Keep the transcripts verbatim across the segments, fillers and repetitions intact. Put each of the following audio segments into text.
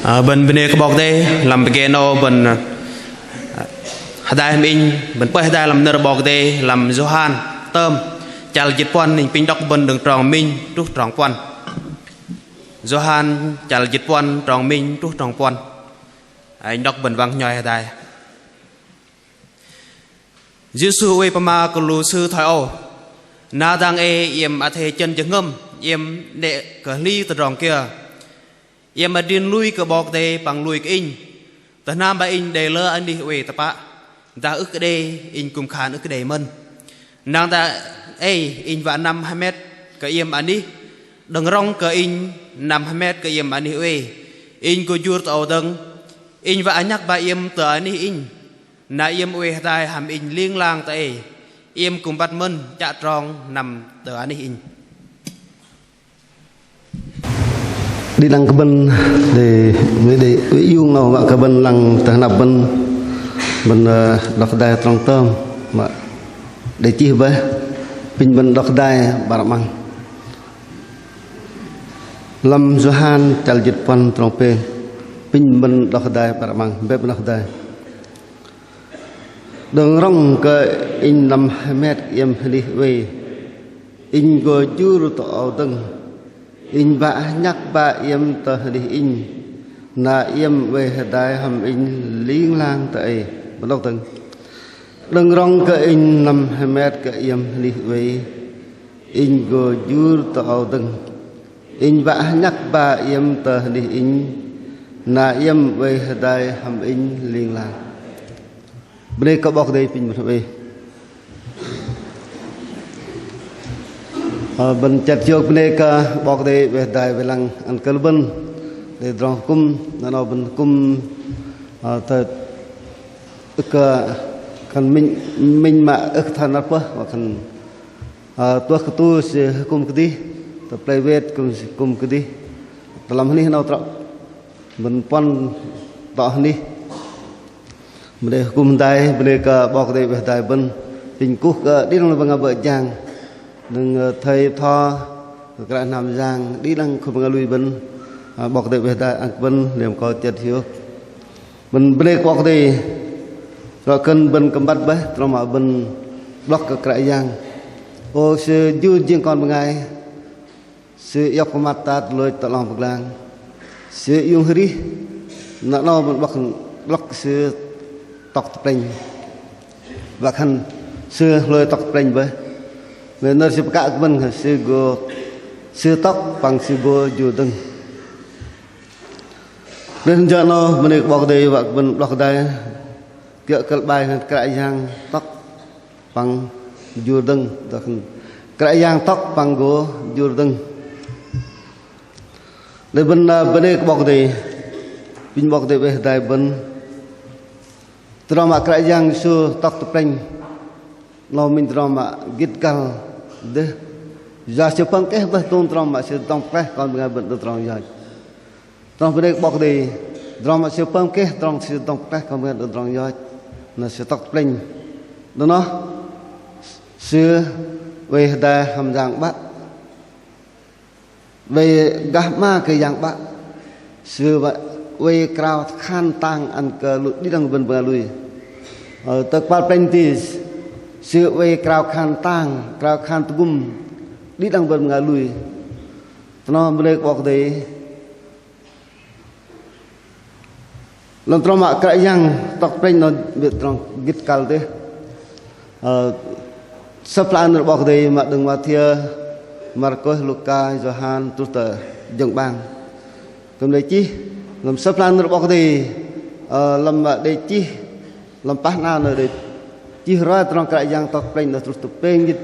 Ơ, bơ̆n bơnê kơ 'Bok Kei-Dei, lăm pơgê 'nâu bơ̆n, ơ, hơdai hăm inh, bơ̆n pơih hơdai lăm nơ̆r 'Bok Kei-Dei, lăm Yôhan tơm, chăl jĭt puăn, inh pinh đŏk bơ̆n đơ̆ng trong minh truh trong puăn. Yôhan chăl jĭt puăn, trong minh truh trong puăn. Ơ, inh đŏk bơ̆n wăng nhoi hơdai. Yêsu oei pơma kơ lu sư thoi âu: Na dang ei iĕm athei chơ̆n jơhngơ̆m, iĕm 'nĕ kơ hli tơdrong kiơ. Iĕm adrin lui kơ 'Bok Kei-Dei păng lui kơ inh. Tơ hnam ba inh đei lơ anih oei tơpă. Dah ưh kơ đei, inh kư̆m khan ưh kơ đei mơ̆n. Nang dah ei inh wă năm hơmet kơ iĕm anih, đơ̆ng rŏng kơ inh năm hơmet kơ iĕm anih oei, inh gô jur tơ âu dơ̆ng. Inh wă anhăk ba iĕm tơ anih inh, na iĕm oei hơdai hăm inh ling lang tơ ei, iĕm kư̆m băt mơ̆n chă trong năm tơ anih inh. Đĭ đăng kơ bơ̆n đei, đei, đei iung 'nâu wă kơ bơ̆n lăng tơ hnăp bơ̆n, bơ̆n, ơ, đŏk hơdai trong tơm mă đei chih bơih, pinh bơ̆n đŏk hơdai 'bar 'măng. Lăm Yôhan chăl jĭt puăn trong pêng, pinh bơ̆n đŏk hơdai 'bar 'măng, bĕ bơ̆n đŏk hơdai. Đơ̆ng rŏng kơ inh năm hơmet iĕm hli oei, inh gô jur tơ âu dơ̆ng. Inh wă anhăk ba iĕm tơ hli inh, na iĕm oei hơdai hăm inh ling lang tơ ei. Bơ̆n đŏk dơ̆ng. Đơ̆ng rŏng kơ inh năm hơmet kơ iĕm hli oei, inh gô jur tơ âu dơ̆ng. Inh wă anhăk ba iĕm tơ hli inh, na iĕm oei hơdai hăm inh ling lang. Bơnê kơ 'Bok Kei-Dei pinh bơ̆n hăm ei. Ơ, bơ̆n chĕt hiôk bơnê kơ 'Bok Kei-Dei oei hơdai wei lăng ăn kơ lu bơ̆n đei tơdrong hơkŭm, na 'nâu bơ̆n hơkŭm, ơ, thoi ưh kơ khan minh, minh mă ưh kơ thoi năr pơh, mă khan, ơ, tuh kơ tu sư hơkŭm kơdih, tơ plei wet kư̆m sư hơkŭm kơdih. Tơ lăm hơnih 'nâu trŏ bơ̆n puăn tŏ hơnih. Bơnê hơkŭm hơdai, bơnê kơ 'Bok Kei-Dei oei hơdai bơ̆n, pinh kuh kơ đĭ đăng lu bơngai bơ̆ jang, đơ̆ng, ơ, thây tho, kơ kră hnam jang, đĭ đăng khul bơngai lui bơ̆n, ơ, 'Bok Kei-Dei oei hơdai ăn kơ bơ̆n, liêm kơ chĕt hiôk. Bơ̆n bơnê kơ 'Bok Kei-Dei, rŏ kơ̆n bơ̆n kư̆m băt bơih, tơdrong mă bơ̆n blŏk kơ Kră Yang. Ô, Sư jur jing kon bơngai, Sư iŏk pơmat tat lôch tơ 'long pơglang. Sư iung hơrih, na 'nâu bơ̆n blŏk, blŏk Sư tŏk tơ plĕnh. Wă khan Sư hlôi tŏk tơ plĕnh bơih. Mă nơ̆r Sư pơkă kơ bơ̆n khan Sư gô, Sư tŏk păng Sư gô jur dơ̆ng. Lei jơ̆ 'nâu bơnê kơ 'Bok Kei-Dei wă kơ bơ̆n blŏk hơdai kiơ̆ kơ bai khan Kră Yang tŏk păng jur dơ̆ng, dah khan Kră Yang tŏk păng gô jur dơ̆ng. Lei bơ̆n, ơ, bơnê kơ 'Bok Kei-Dei, pinh 'Bok Kei-Dei oei hơdai bơ̆n. Tơdrong mă Kră Yang Yêsu tŏk tơ plĕnh, 'nâu minh tơdrong mă gĭt găl dêh. Yua Sư pơm keh bơih dôm tơdrong mă Sư dŏng pơklaih kon bơngai bơ̆n đơ̆ng tơdrong yoch. Tơdrong bơnê kơ 'Bok Kei-Dei, tơdrong mă Sư pơm keh, tơdrong Sư dŏng pơklaih kon bơngai đơ̆ng tơdrong yoch, na Sư tŏk tơ plĕnh. Đơ̆ng noh Sư oei hơdai hăm Yang 'Bă. Oei gah 'ma kơ Yang 'Bă. Sư oei krao khan tang ăn kơ lu đĭ đăng bơ̆n bơngai lui. Ơ, tơ kơpal plĕnh ti, Sư oei krao khan tang, krao khan tơgŭm đĭ đăng bơ̆n bơngai lui. Tơdrong bơnê kơ 'Bok Kei-Dei. Lăm tơdrong mă Kră Yang tŏk tơ plĕnh noh bĭt tơdrong gĭt kăl dêh. Ơ, Sơ̆p hla nơ̆r 'Bok Kei-Dei mă đơ̆ng Mathiơ, Markôs, Luka, Yôhan truh tơ Jơ̆ng 'Bang. Kư̆m đei chih lăm Sơ̆p hla nơ̆r 'Bok Kei-Dei, ơ, lăm mă đei chih lăm pah 'nao noh đei chih roi tơdrong Kră Yang tŏk tơ plĕnh noh truh tơ pêng jĭt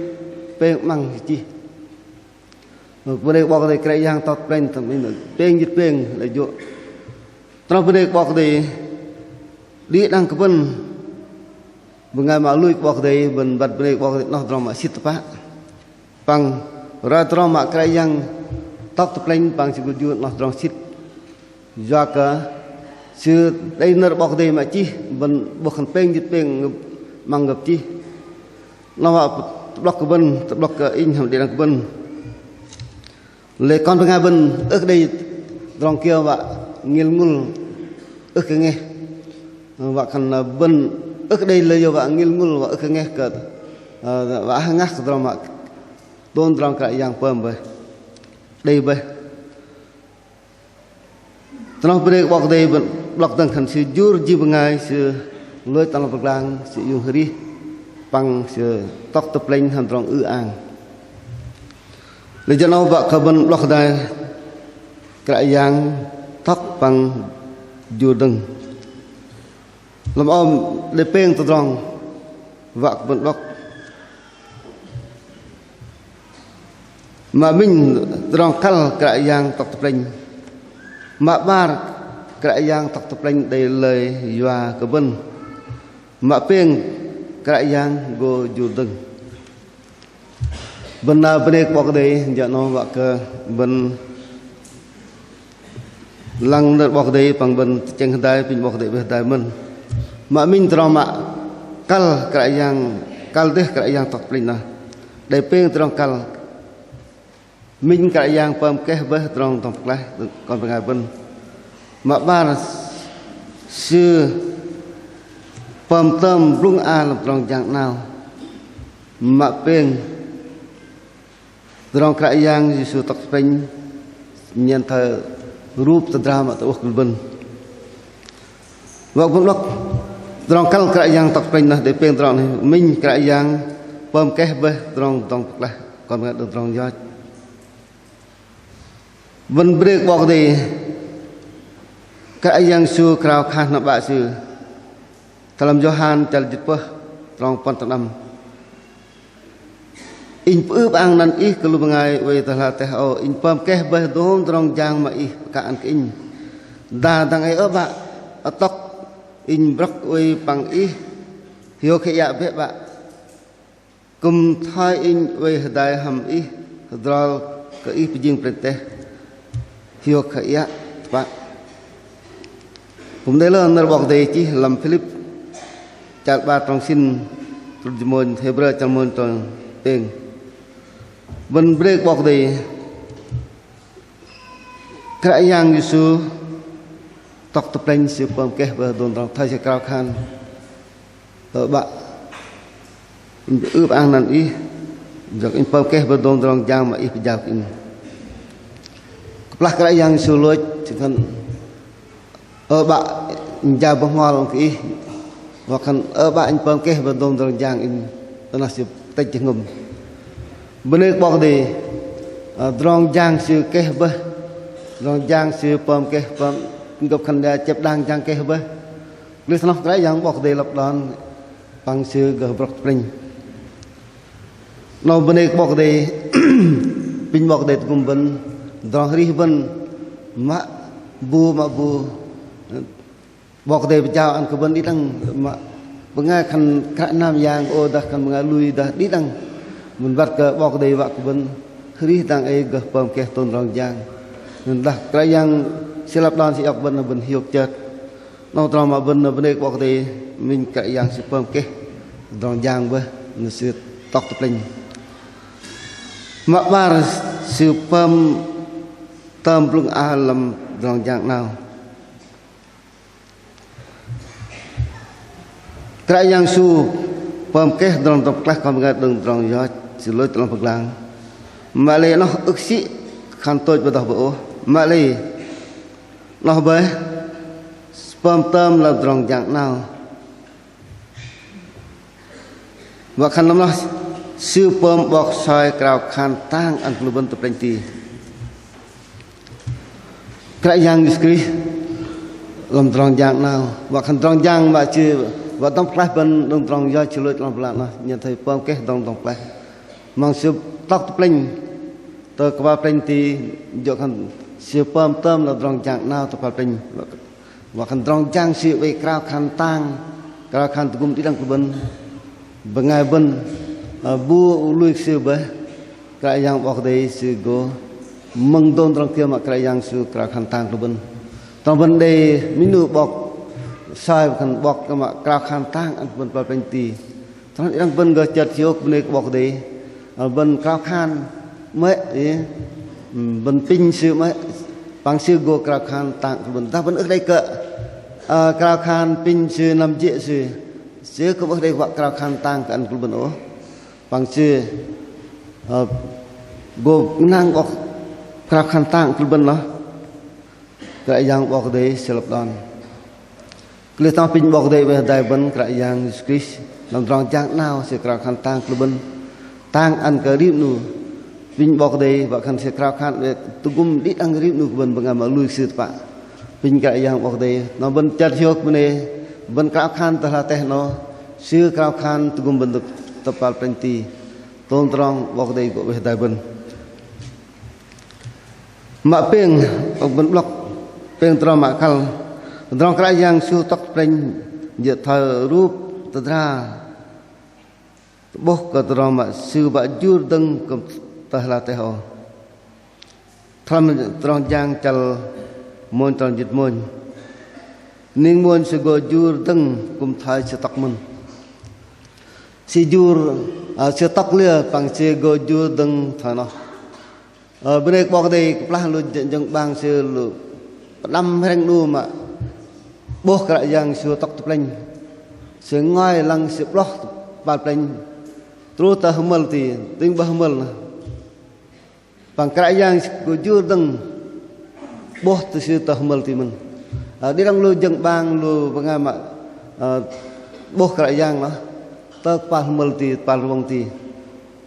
pêng 'măng chih. Bơnê kơ 'Bok Kei-Dei, Kră Yang tŏk tơ plĕnh tơ minh pêng jĭt pêng lei jô̆. Tơdrong bơnê kơ 'Bok Kei-Dei, đĭ đăng kơ bơ̆n bơngai mă lui kơ 'Bok Kei-Dei, bơ̆n băt bơnê kơ 'Bok Kei-Dei noh tơdrong mă sĭt tơpă. Păng roi tơdrong mă Kră Yang tŏk tơ plĕnh păng Sư gô jur noh tơdrong sĭt. Yua kơ Sư đei nơ̆r 'Bok Kei-Dei mă chih bơ̆n 'bôh khan pêng jĭt pêng 'măng ngơ̆p chih. Noh mă tơ'blŏk kơ bơ̆n, tơ'blŏk kơ inh hăm đĭ đăng kơ bơ̆n. Lei kon bơngai bơ̆n ưh kơ đei tơdrong kiơ wă ngil ngŭl ưh kơ ngeh. Wă khan, ơ, bơ̆n ưh kơ đei lơ yơ wă ngil ngŭl wă ưh kơ ngeh kơ, ơ, wă hơngah kơ tơdrong mă tôm tơdrong Kră Yang pơm bơih. Đei bơih. Tơ noh bơnê kơ 'Bok Kei-Dei bơ̆n 'blŏk dơ̆ng khan Sư jur jing bơngai, Sư lôch tơ 'long pơglang, Sư iung hơrih păng Sư tŏk tơ plĕnh hăm tơdrong ư-ang. Lei jơ 'nâu wă kơ bơ̆n 'blŏk hơdai Kră Yang tŏk păng jur dơ̆ng. Lăm âu đei pêng tơdrong wă kơ bơ̆n 'blŏk. Mă minh, tơdrong kăl Kră Yang tŏk tơ plĕnh. Mă 'bar, Kră Yang tŏk tơ plĕnh đei lei yua kơ bơ̆n. Mă pêng, Kră Yang gô jur dơ̆ng. Bơ̆n na bơnê kơ 'Bok Kei-Dei, jơ 'nâu wă kơ bơ̆n lăng nơ̆r 'Bok Kei-Dei păng bơ̆n tơchĕng hơdai, apinh 'Bok Kei-Dei bơih hơdai mơ̆n. Mă minh tơdrong mă kăl Kră Yang, kăl dêh Kră Yang tŏk tơ plĕnh noh. Đei pêng tơdrong kăl. Minh Kră Yang pơm keh bơih tơdrong dŏng pơklaih kon bơngai bơ̆n. Mă 'bar, Sư pơm tơm blŭng a lăm tơdrong jang 'nao. Mă pêng, tơdrong Kră Yang Yêsu tŏk tơ plĕnh nhen thoi rup tơdra mă tơ'bôh kơ lu bơ̆n. Wă kơ bơ̆n 'blŏk tơdrong kăl Kră Yang tŏk tơ plĕnh noh đei pêng tơdrong noh. Minh, Kră Yang pơm keh bơih tơdrong dŏng pơklaih kon bơngai đơ̆ng tơdrong yoch. Bơ̆n bơnê kơ 'Bok Kei-Dei, Kră Yang Yêsu krao khan hăm 'Bă Sư. Tơ lăm Yôhan chăl jĭt pơh, trong puăn tơ năm. Inh pơư pơang 'năn Ih kơ lu bơngai oei tơ hla teh âu, Inh pơm keh bơih dôm tơdrong jang mă Ih pơkă ăn kơ Inh. Dah dang ei ơ 'Bă, atŏk Inh brŏk oei păng Ih, hiôk hơiă bĕ 'Bă. Kư̆m thoi Inh oei hơdai hăm Ih, hơdrol kơ Ih pơjing plĕnh teh, hiôk hơiă tơpă. Kư̆m đei lơ nơ̆r 'Bok Kei-Dei chih lăm Philip chăl 'bar trong sĭn, truh jơ̆ mônh, Hêbrơ chăl mônh trong pêng. Bơ̆n bơnê kơ 'Bok Kei-Dei, Kră Yang Yêsu tŏk tơ plĕnh, Sư pơm keh bơih dôm tơdrong thoi Sư krao khan. Ơ 'Bă, Inh pơư pơang 'năn Ih, jơ̆ Inh pơm keh bơih dôm tơdrong jang mă Ih pơjao kơ Inh. Kơplah Kră Yang Yêsu lôch, Sư khan: Ơ 'Bă, Inh jao bơhngol kơ Ih. Wă khan: Ơ 'Bă, Inh pơm keh bơih dôm tơdrong jang Inh. Tơ noh Sư tĕch jơhngơ̆m. Bơnê kơ 'Bok Kei-Dei, ơ, tơdrong jang Sư keh bơih, tơdrong jang Sư pơm keh pơm, gơ̆p khan đe chĕp đang jang keh bơih. Lê̆ tơ noh Kră Yang 'Bok Kei-Dei lăp đon păng Sư gơh brŏk tơ plĕnh. 'Nâu bơnê kơ 'Bok Kei-Dei, apinh 'Bok Kei-Dei tơgŭm bơ̆n, tơdrong hơrih bơ̆n, mă bu, mă bu 'Bok Kei-Dei pơjao ăn kơ bơ̆n đĭ đăng, mă bơngai khan kră nam yang, ô dah khan bơngai lui dah đĭ đăng. Bơ̆n băt kơ 'Bok Kei-Dei wă kơ bơ̆n hơrih dang ei gơh pơm keh tôm tơdrong jang. Dah Kră Yang Sư lăp đon Sư iŏk bơ̆n, bơ̆n hiôk chơt. 'Nâu tơdrong mă bơ̆n bơnê kơ 'Bok Kei-Dei, minh Kră Yang Sư pơm keh tơdrong jang bơih, noh Sư tŏk tơ plĕnh. Mă 'bar, Sư pơm tơm blŭng a lăm tơdrong jang 'nao. Kră Yang Yêsu pơm keh tơdrong dŏng pơklaih kon bơngai đơ̆ng tơdrong yoch, Sư lôch tơ 'long pơglang. Mă lei noh ưh kơ sĭ khan tôch bơih, dah bơih ôh. Mă lei noh bơih, Sư pơm tơm lăm tơdrong jang 'nao. Wă khan lăm noh Sư pơm 'bok soi krao khan tang ăn kơ lu bơ̆n tơ plĕnh ti. Kră Yang Yêsu Krist lăm tơdrong jang 'nao. Wă khan tơdrong jang mă Sư wă dŏng pơklaih bơ̆n đơ̆ng tơdrong yoch, Sư lôch tơ 'long pơglang noh, nhen thoi pơm keh tơdrong dŏng pơklaih. Măng Sư tŏk tơ plĕnh, tơ kơpal plĕnh ti, jơ̆ khan Sư pơm tơm lăm tơdrong jang 'nao tơ kơpal plĕnh. Wă khan tơdrong jang Sư oei krao khan tang, krao khan tơgŭm đĭ đăng kơ bơ̆n. Bơngai bơ̆n, ơ, bu lui kơ Sư bơih, Kră Yang 'Bok Kei-Dei Sư gô mơ̆ng dôm tơdrong kiơ mă Kră Yang Sư krao khan tang kơ bơ̆n. Tơdrong bơ̆n đei minh 'nu 'bok soi, wă khan 'bok kơ mă krao khan tang ăn kơ bơ̆n kơpal plĕnh ti. Tơdrong đĭ đăng bơ̆n gơh chơt hiôk bơnê kơ 'Bok Kei-Dei, ơ, bơ̆n krao khan 'mơ̆i, ê, bơ̆n apinh Sư 'mơ̆i. Păng Sư gô krao khan tang kơ lu bơ̆n. Dah bơ̆n ưh đei kơ, ơ, krao khan apinh Sư năm jê̆ Sư, Sư kư̆m ưh đei wă krao khan tang kơ ăn kơ lu bơ̆n ôh. Păng Sư, ơ, gô năng 'bok krao khan tang kơ lu bơ̆n noh. Kră Yang 'Bok Kei-Dei Sư lăp đon. Kơlih tơ̆ng apinh 'Bok Kei-Dei oei hơdai bơ̆n, Kră Yang Yêsu Krist lăm tơdrong jang 'nao Sư krao khan tang kơ lu bơ̆n, tang ăn kơ rim 'nu. Apinh 'Bok Kei-Dei wă khan Sư krao khan oei tơgŭm đĭ đăng rim 'nu kơ bơ̆n bơngai mă lui kơ Sư tơpă. Apinh Kră Yang 'Bok Kei-Dei, noh bơ̆n chơt hiôk bơnê, bơ̆n krao khan tơ hla teh 'noh, Sư krao khan tơgŭm bơ̆n tơ kơpal plĕnh ti. Tôm tơdrong 'Bok Kei-Dei gô oei hơdai bơ̆n. Mă pêng, bơ̆n 'blŏk, pêng tơdrong mă kăl, tơdrong Kră Yang Sư tŏk tơ plĕnh jơ̆ thoi rup tơdra tơ'bôh kơ tơdrong mă Sư wă jur dơ̆ng kư̆m tơ hla teh ôh. Tơdrong jang chăl mônh, tơdrong jĭt mônh. Ning mônh Sư gô jur dơ̆ng kư̆m thoi Sư tŏk mơ̆n. Sư jur, ơ, Sư tŏk liơ păng Sư gô jur dơ̆ng thoi noh. Ơ, bơnê kơ 'Bok Kei-Dei, kơplah lu jơ̆ng 'bang sư lu pơđăm hrĕng 'nu mă 'bôh Kră Yang Sư tŏk tơ plĕnh. Sư ngôi lăng sư 'bloh kơpal plĕnh truh tơ hơmơl ti, tĭng 'bơh hơmơl noh. Păng Kră Yang Sư gô jur dơ̆ng 'bôh tơ sư tơ hơmơl ti mơ̆n. Ơ, đĭ đăng lu jơ̆ng 'bang lu bơngai mă, ơ, 'bôh Kră Yang noh tơ kơpal hơmơl ti, kơpal rơwơ̆ng ti.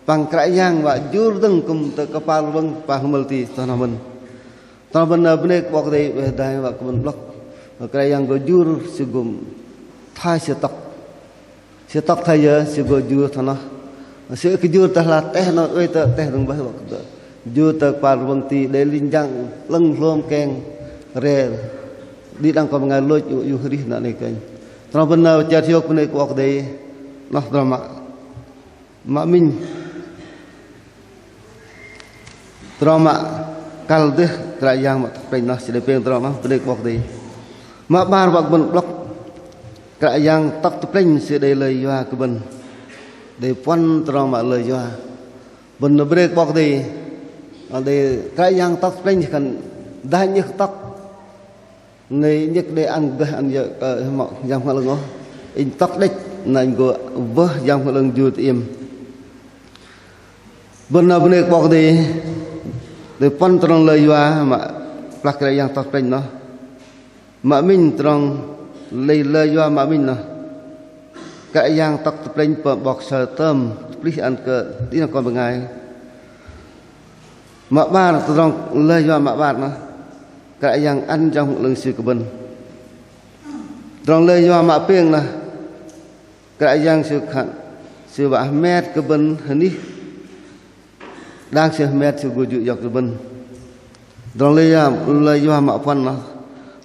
Păng Kră Yang wă jur dơ̆ng kư̆m tơ kơpal rơwơ̆ng, kơpal hơmơl ti, tơ noh mơ̆n. Tơ noh mơ̆n, ơ, bơnê kơ 'Bok Kei-Dei oei hơdai wă kơ bơ̆n 'blŏk. Kră Yang gô jur Sư gô thoi Sư tŏk. Sư tŏk thoi yơ, Sư gô jur thoi noh. Sư kơ jur tơ hla teh 'noh, oei tơ teh dơ̆ng bơih wă kơ jur tơ kơpal rơwơ̆ng ti, đei linh jang 'lơ̆ng hlôm keng re. Đĭ đăng kon bơngai lôch, ư, ư, arih năr 'nâu kơnh. Tơ noh bơ̆n, ơ, chơt hiôk bơnê kơ 'Bok Kei-Dei. Noh tơdrong mă, mă minh. Tơdrong mă kăl dêh Kră Yang mă tŏk plĕnh noh, sư đei pêng tơdrong noh, bơnê kơ 'Bok Kei-Dei. Mă 'bar wă kơ bơ̆n 'blŏk, Kră Yang tŏk tơ plĕnh Sư đei lơi yua kơ bơ̆n. Đei puăn tơdrong mă lơi yua. Bơ̆n bơnê kơ 'Bok Kei-Dei, đei Kră Yang tŏk tơ plĕnh khan dah inh ưh kơ tŏk, nơ̆i inh ưh kơ đei ăn gơh ăn yơ, ơ, mă Yang Bơhngol 'Lơ̆ng ôh. Inh tŏk đĕch, na inh gô wơh Yang Bơhngol 'Lơ̆ng jur tơ iĕm. Bơ̆n bơnê kơ 'Bok Kei-Dei, đei puăn tơdrong lơi yua mă kơplah Kră Yang tŏk tơ plĕnh noh. Mă minh tơdrong lei lơi yua mă minh noh. Kră Yang tŏk tơ plĕnh pơm 'bok soi tơm tơplih ăn kơ đĭ đăng kon bơngai. Mă 'bar, tơdrong lơi yua mă 'bar noh. Kră Yang ăn Yang Bơhngol 'Lơ̆ng Sư kơ bơ̆n. Tơdrong lơi yua mă pêng noh. Kră Yang Sư khan, Sư wă hơmet kơ bơ̆n hơnih. Đang Sư hơmet Sư gô jur iŏk lu bơ̆n. Tơdrong lơi yua, lơi yua mă puăn noh.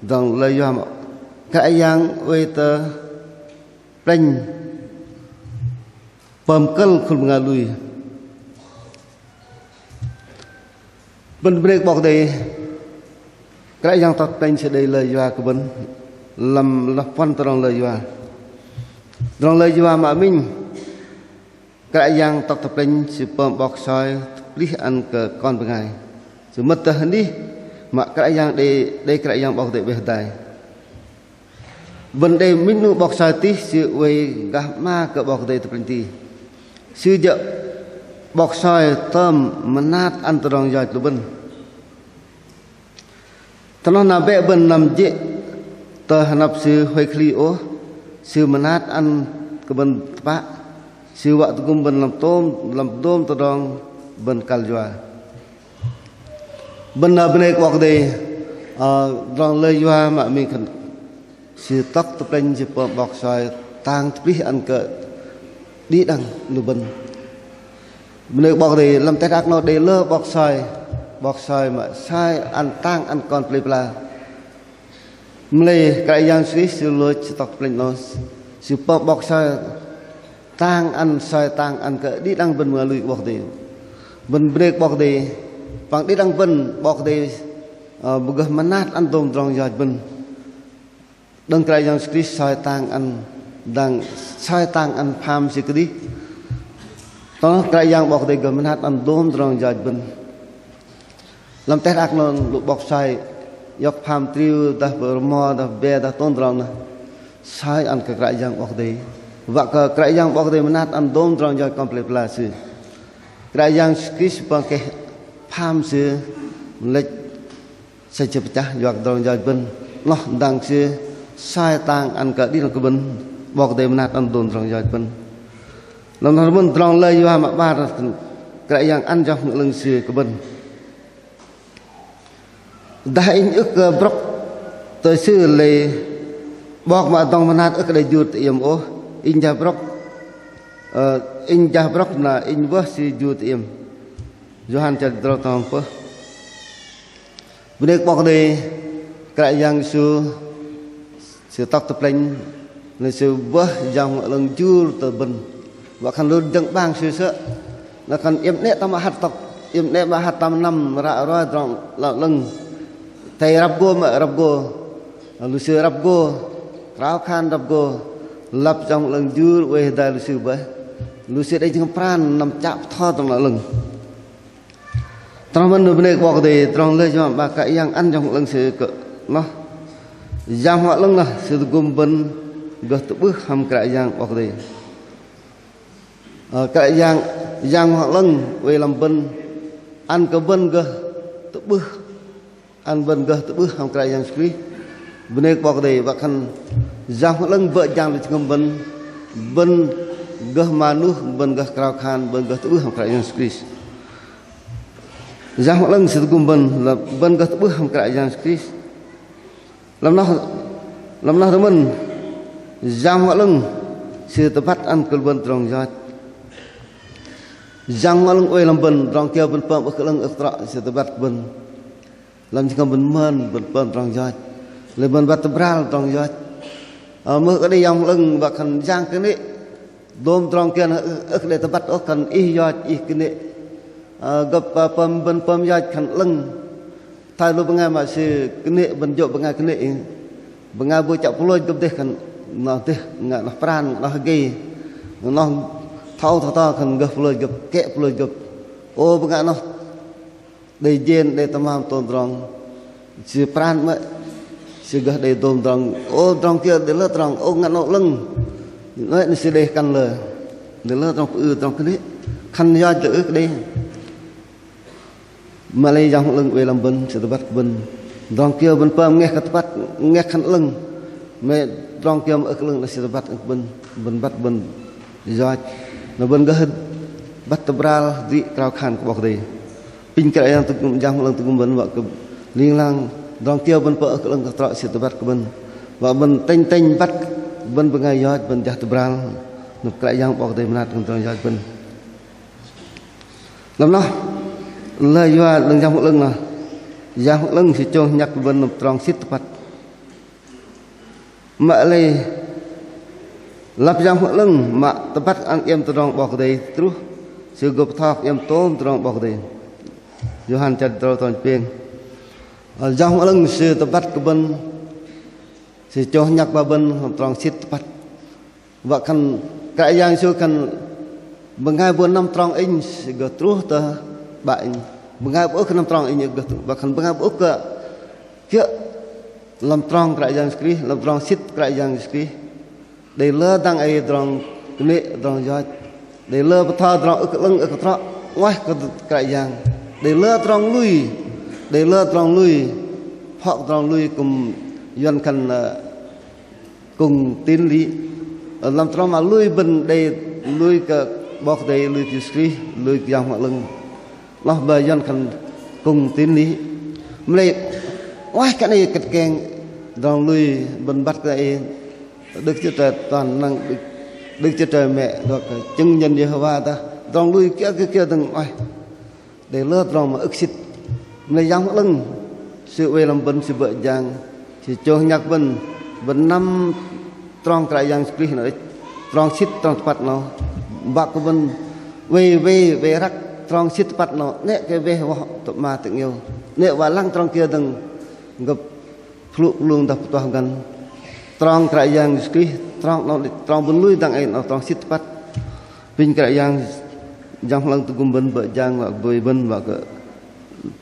Tơdrong lơi yua mă, Kră Yang oei tơ plĕnh pơm kơ̆l khul bơngai lui. Bơ̆n bơnê kơ 'Bok Kei-Dei, Kră Yang tŏk tơ plĕnh Sư đei lơi yua kơ bơ̆n lăm lăm puăn tơdrong lơi yua. Tơdrong lơi yua mă minh, Kră Yang tŏk tơ plĕnh Sư pơm 'bok soi tơplih ăn kơ kon bơngai. Sư mơ̆t tơ hơnih mă Kră Yang đei, đei Kră Yang 'Bok Kei-Dei oei hơdai. Bơ̆n đei minh 'nu 'bok soi tih, sư oei gah 'ma kơ 'Bok Kei-Dei tơ plĕnh tih. Sư jơ̆ 'bok soi tơm mơnat ăn tơdrong yoch lu bơ̆n. Tơ noh na bĕ bơ̆n năm jê̆ tơ hơnăp sư huay kơ hli ôh, sư mơnat ăn kơ bơ̆n tơpă, sư wă tơgŭm bơ̆n lăm tôm, lăm dôm tơdrong bơ̆n kăl yua. Bơ̆n bơnê kơ 'Bok Kei-Dei, ơ, tơdrong lơi yua mă minh khan Sư tŏk tơ plĕnh Sư pơm 'bok soi tang tơplih ăn kơ đĭ đăng lu bơ̆n. Bơnê kơ 'Bok Kei-Dei, lăm teh đak 'nâu đei lơ 'bok soi, 'bok soi mă soi ăn tang ăn kon pơlei pơla. Mă lei Kră Yang Yêsu Krist Sư lôch Sư tŏk tơ plĕnh 'nâu, Sư pơm 'bok soi tang ăn, soi tang ăn kơ đĭ đăng bơ̆n mă lui kơ 'Bok Kei-Dei. Bơ̆n bơnê kơ 'Bok Kei-Dei, păng đĭ đăng bơ̆n 'Bok Kei-Dei, ơ, pơgơh mơnat ăn dôm tơdrong yoch bơ̆n. Đơ̆ng Kră Yang Yêsu Krist soi tang ăn, dang soi tang ăn pham Sư kơdih. Tơ Kră Yang 'Bok Kei-Dei gơh mơnat ăn dôm tơdrong yoch bơ̆n. Lăm teh đak 'nâu lu 'bok soi Iŏk pham triu dah pơrmo dah be dah tôm tơdrong noh. Soi ăn kơ Kră Yang 'Bok Kei-Dei. Wă kơ Kră Yang 'Bok Kei-Dei mơnat ăn dôm tơdrong yoch kơplah pơla sư. Kră Yang Yêsu Krist păng keh pham sư lĕch sĕch pơchah yua kơ tơdrong yoch bơ̆n. Noh dang sư soi tang ăn kơ đĭ đăng kơ bơ̆n 'Bok Kei-Dei mơnat ăn dôm tơdrong yoch bơ̆n. Lăm noh bơ̆n tơdrong lei yua mă 'bar Kră Yang ăn Yang Bơhngol 'Lơ̆ng sư kơ bơ̆n. Dah inh ưh kơ brŏk tơ Sư lei 'Bok mă dŏng mơnat ưh kơ đei jur tơ iĕm ôh. Inh jah brŏk, ơ, inh jah brŏk na inh wơh Sư jur tơ iĕm. Yôhan chăl tơdrâu tơhngơ̆m pơh. Bơnê kơ 'Bok Kei-Dei, Kră Yang Yêsu Sư tŏk tơ plĕnh, na Sư wơh Yang Bơhngol 'Lơ̆ng jur tơ bơ̆n. Wă khan lu jơ̆ng 'bang Sư sơ̆. Na khan iĕm 'nĕ tam mă hăt tŏk, iĕm 'nĕ mă hăt tam năm ră roi tơdrong 'lơ̆ng. Athei răp gô mă răp gô. Lu sư răp gô, krao khan răp gô. Lăp Yang Bơhngol 'Lơ̆ng jur oei hơdai lu sư bơih. Lu sư đei jơhngơ̆m pran năm chă bơtho tơdrong 'lơ̆ng. Tơdrong mơ̆n bơnê kơ 'Bok Kei-Dei, tơdrong lei yua mă 'bar Kră Yang ăn Yang Bơhngol 'Lơ̆ng Sư kơ noh. Yang Bơhngol 'Lơ̆ng noh Sư tơgŭm bơ̆n gơh tơ'bưh hăm Kră Yang 'Bok Kei-Dei. Ơ, Kră Yang, Yang Bơhngol 'Lơ̆ng oei lăm bơ̆n, ăn kơ bơ̆n gơh tơ'bưh, ăn bơ̆n gơh tơ'bưh hăm Kră Yang Yêsu Krist. Bơnê kơ 'Bok Kei-Dei, wă khan Yang Bơhngol 'Lơ̆ng bơ̆ jang lu jơhngơ̆m bơ̆n, bơ̆n gơh manuh, bơ̆n gơh krao khan, bơ̆n gơh tơ'bưh hăm Kră Yang Yêsu Krist. Yang Bơhngol 'Lơ̆ng Sư tơgŭm bơ̆n, lăm bơ̆n gơh tơ'bưh hăm Kră Yang Yêsu Krist. Lăm noh, lăm noh tơ mơ̆n, Yang Bơhngol 'Lơ̆ng Sư tơbăt ăn kơ lu bơ̆n tơdrong yoch. Yang Bơhngol 'Lơ̆ng oei lăm bơ̆n, tơdrong kiơ bơ̆n pơm ưh kơ 'lơ̆ng ưh kơ trŏ, Sư tơbăt bơ̆n. Lăm jơhngơ̆m bơ̆n mơn, bơ̆n pơm tơdrong yoch. Lei bơ̆n băt tơbral tơdrong yoch. Ơ, mưh kơ đei Yang Bơhngol 'Lơ̆ng wă khan jang kơnê̆. Dôm tơdrong kiơ noh ưh, ưh kơ đei tơbăt ôh, khan ih yoch, ih kơnê̆. Ơ, gơ̆p, ơ, pơm, bơ̆n pơm yoch khan 'lơ̆ng. Thoi lu bơngai mă sư kơnê̆, bơ̆n jô̆ bơngai kơnê̆. Bơngai bu chă pơlôch gơ̆p dêh khan noh dêh, bơngai noh pran, noh hơgei. Noh thâu thâu thâu khan gơh pơlôch gơ̆p, kĕ pơlôch gơ̆p. Ô, bơngai noh đei jên, đei tơmam tôm tơdrong. Sư pran mă, sư gơh đei dôm tơdrong. Ô, tơdrong kiơ đei lơ tơdrong, ô, ngăn âu 'lơ̆ng. Noh, noh sư đei kăn lơ. Đei lơ tơdrong pơư, tơdrong kơnê̆. Khan yoch đei ưh kơ đei. Mă lei Yang 'Lơ̆ng oei lăm bơ̆n, Sư tơbăt kơ bơ̆n. Tơdrong kiơ bơ̆n pơm ngeh kơ tơbăt, ngeh khan 'lơ̆ng. Mă tơdrong kiơ mă ưh kơ 'lơ̆ng, noh Sư tơbăt kơ bơ̆n, bơ̆n băt bơ̆n yoch. Noh bơ̆n gơh băt tơbral, đĭ krao khan kơ 'Bok Kei-Dei. Apinh Kră Yang tơgŭm, Yang 'Lơ̆ng tơgŭm bơ̆n wă kơ ling lang tơdrong kiơ bơ̆n pơm ưh kơ 'lơ̆ng kơ trŏ Sư tơbăt kơ bơ̆n. Wă bơ̆n tĕnh tĕnh băt bơ̆n bơngai yoch, bơ̆n jah tơbral. Noh Kră Yang 'Bok Kei-Dei mơnat kơ tơdrong yoch bơ̆n. Lăm noh, lei yua đơ̆ng Yang 'Lơ̆ng noh, Yang 'Lơ̆ng Sư chông hnhăk bơ̆n lăm trong sĭt tơpăt. Mă lei lăp Yang 'Lơ̆ng mă tơbăt ăn iĕm tơdrong 'Bok Kei-Dei truh, Sư gô bơtho kơ iĕm tôm tơdrong 'Bok Kei-Dei. Yôhan chăl tơdrâu tơ̆ng pêng. Ơ, Yang 'Lơ̆ng Sư tơbăt kơ bơ̆n, Sư chông hnhăk ba bơ̆n lăm trong sĭt tơpăt. Wă khan Kră Yang Yêsu khan bơngai bu năm trong Inh, Sư gô truh tơ 'Bă Inh. Bơngai bu ưh kơ năm trong Inh, gô truh. Wă khan bơngai bu ưh kơ kiơ̆ lăm trong Kră Yang Yêsu Krist, lăm trong sĭt Kră Yang Yêsu Krist. Đei lơ dang ei tơdrong kơnê̆, tơdrong yoch. Đei lơ bơtho tơdrong ưh kơ 'lơ̆ng, ưh kơ trŏ, 'nguaih kơ Kră Yang. Đei lơ tơdrong lui, đei lơ tơdrong lui. Phŏ tơdrong lui kư̆m yuăn khan, ơ, cùng tín lý. Ơ, lăm tơdrong mă lui bơ̆n đei lui kơ 'Bok Kei-Dei, lui kơ Yêsu Krist, lui kơ Yang Bơhngol 'Lơ̆ng. Noh bơih yuăn khan cùng tín lý. Mă lei 'nguaih kơ 'nâu kĕt keng tơdrong lui bơ̆n băt kơ Đức Chúa Trời toàn năng, Đức, Đức Chúa Trời Mẹ, hoặc là chứng nhân Giê-hô-va dah. Tơdrong lui kiơ kiơ kiơ dơ̆ng 'nguaih. Đei lơ tơdrong mă ưh kơ sĭt. Mă lei Yang Bơhngol 'Lơ̆ng Sư oei lăm bơ̆n, Sư bơ̆ jang, Sư chông hnhăk bơ̆n, bơ̆n năm trong Kră Yang Yêsu Krist noh đĕch, trong sĭt trong tơpăt noh. Băt kơ bơ̆n oei, oei, oei răk trong sĭt tơpăt noh, 'nĕ kơ weh wơh tơ 'ma tơ 'ngiĕo, 'nĕ wă lăng trong kiơ dơ̆ng, gơ̆p pơhlŭ pơhlung dah pơtuah găn. Trong Kră Yang Yêsu Krist, trong noh đĕch, trong bơ̆n lui dang ei noh trong sĭt tơpăt. Apinh Kră Yang, Yang Bơhngol 'Lơ̆ng tơgŭm bơ̆n, bơ̆ jang wă bơih bơ̆n, wă kơ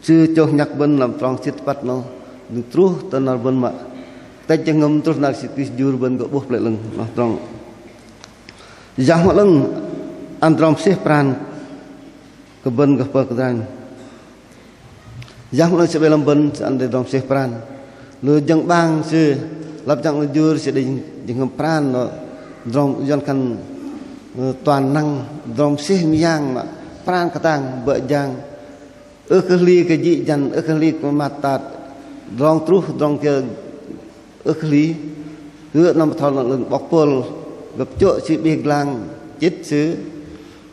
Sư chông hnhăk bơ̆n lăm trong sĭt tơpăt noh. Truh tơ năr bơ̆n mă tĕch jơhngơ̆m truh năr Yêsu Krist jur bơ̆n gơh 'bôh plei 'lơ̆ng. Noh tơdrong Yang Bơhngol 'Lơ̆ng ăn tơdrong mơsêh pran kơ bơ̆n gơh pơm kơdranh. Yang Bơhngol 'Lơ̆ng sư 'bĕ lăm bơ̆n, sư ăn đei tơdrong mơsêh pran. Lu jơ̆ng 'bang sư lăp Yang Bơhngol 'Lơ̆ng jur sư đei jơhngơ̆m pran noh tơdrong yuăn khan, ơ, toàn năng, tơdrong mơsêh mơyang mă pran kơtang bơ̆ jang. Ưh kơ hli kơ jĭ jăn, ưh kơ hli kơ măt tat, tơdrong truh, tơdrong kiơ ưh kơ hli. Hư̆ năm bơtho lăng 'lơ̆ng 'bok Pôl gơ̆p chô̆ sư 'bih glang chĭt sư,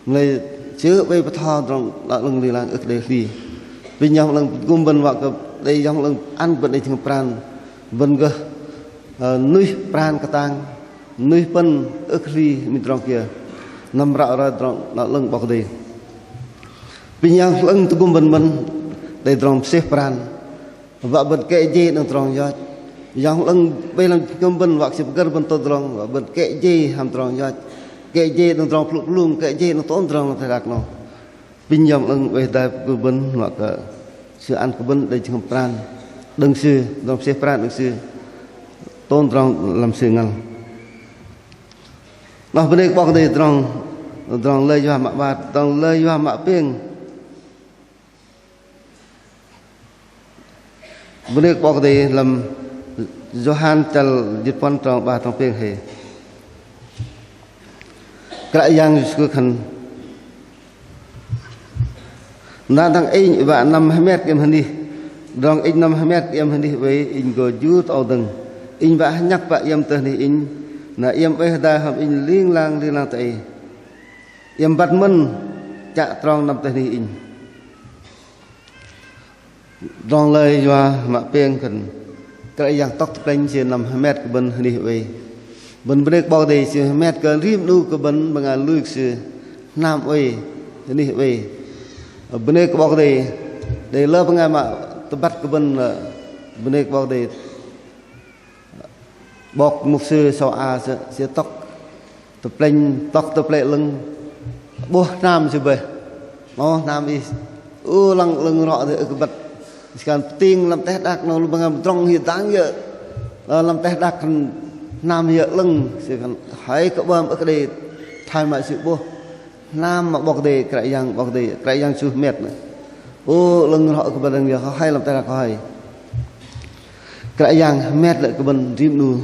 mă lei sư 'bĕ bơtho tơdrong lăng 'lơ̆ng ling lang ưh kơ đei hli. Apinh Yang Bơhngol 'Lơ̆ng tơgŭm bơ̆n wă kơ đei Yang Bơhngol 'Lơ̆ng ăn bơ̆n đei jơhngơ̆m pran, bơ̆n gơh, ơ, nuih pran kơtang, nuih pơ̆n ưh kơ hli minh tơdrong kiơ. Năm ră roi tơdrong lăng 'lơ̆ng 'Bok Kei-Dei. Apinh Yang Bơhngol 'Lơ̆ng tơgŭm bơ̆n, bơ̆n đei tơdrong mơsêh pran. Wă bơ̆n kĕ jei đơ̆ng tơdrong yoch. Yang Bơhngol 'Lơ̆ng 'bĕ lăm jơhngơ̆m bơ̆n wă kơ sư pơgơ̆r bơ̆n tôm tơdrong, wă bơ̆n kĕ jei hăm tơdrong yoch. Kĕ jei đơ̆ng tơdrong plŭk plung, kĕ jei đơ̆ng tôm tơdrong teh đak noh. Apinh Yang Bơhngol 'Lơ̆ng oei hơdai pơgơ̆r bơ̆n wă kơ sư ăn kơ bơ̆n đei jơhngơ̆m pran đơ̆ng sư, tơdrong mơsêh pran đơ̆ng sư, tôm tơdrong lăm sư ngăl. Noh bơnê kơ 'Bok Kei-Dei. Tơdrong, tơdrong lei yua mă 'bar, tơdrong lei yua mă pêng. Bơnê kơ 'Bok Kei-Dei. Lăm Yôhan chăl jĭt puăn trong 'bar trong pêng hei. Kră Yang Yêsu khan: Na dang inh wă năm hơmet kơ iĕm hơnih. Tơdrong inh năm hơmet kơ iĕm hơnih oei, inh gô jur tơ âu dơ̆ng. Inh wă hơnhăk wă iĕm tơ hơnih inh, na iĕm oei hơdai hăm inh ling lang, ling lang tơ ei. Iĕm băt mơ̆n chă trong năm tơ hơnih inh. Tơdrong lei yua mă pêng khan Kră Yang tŏk tơ plĕnh, sư năm hơmet kơ bơ̆n hơnih oei. Bơ̆n bơnê kơ 'Bok Kei-Dei, sư hơmet kơ rim 'nu kơ bơ̆n bơngai lui kơ sư hnam oei, hơnih oei. Bơnê kơ 'Bok Kei-Dei, đei lơ bơngai mă tơbăt kơ bơ̆n, bơnê kơ 'Bok Kei-Dei. 'Bok mục sư Sâu A sư, sư tŏk tơ plĕnh, tŏk tơ Plei 'Lơ̆ng, 'bôh hnam sư bơih. Noh hnam ih, ơ, lăng 'lơ̆ng rŏ dêh ưh kơ băt. Sư khan pơting lăm teh đak noh lu bơngai mơdrŏng hơdang yơ̆, ơ, lăm teh đak khan hnam yơ̆ 'lơ̆ng, sư khan hơi kơ 'bơm ưh kơ đei thoi mă sư 'bôh. Hnam mă 'Bok Kei-Dei, Kră Yang 'Bok Kei-Dei, Kră Yang Yêsu hơmet nơh. Ô, 'lơ̆ng rŏ kơ bơ̆n đơ̆ng yơ kơ hơi, lăm teh đak kơ hơi. Kră Yang hơmet lê̆ kơ bơ̆n rim 'nu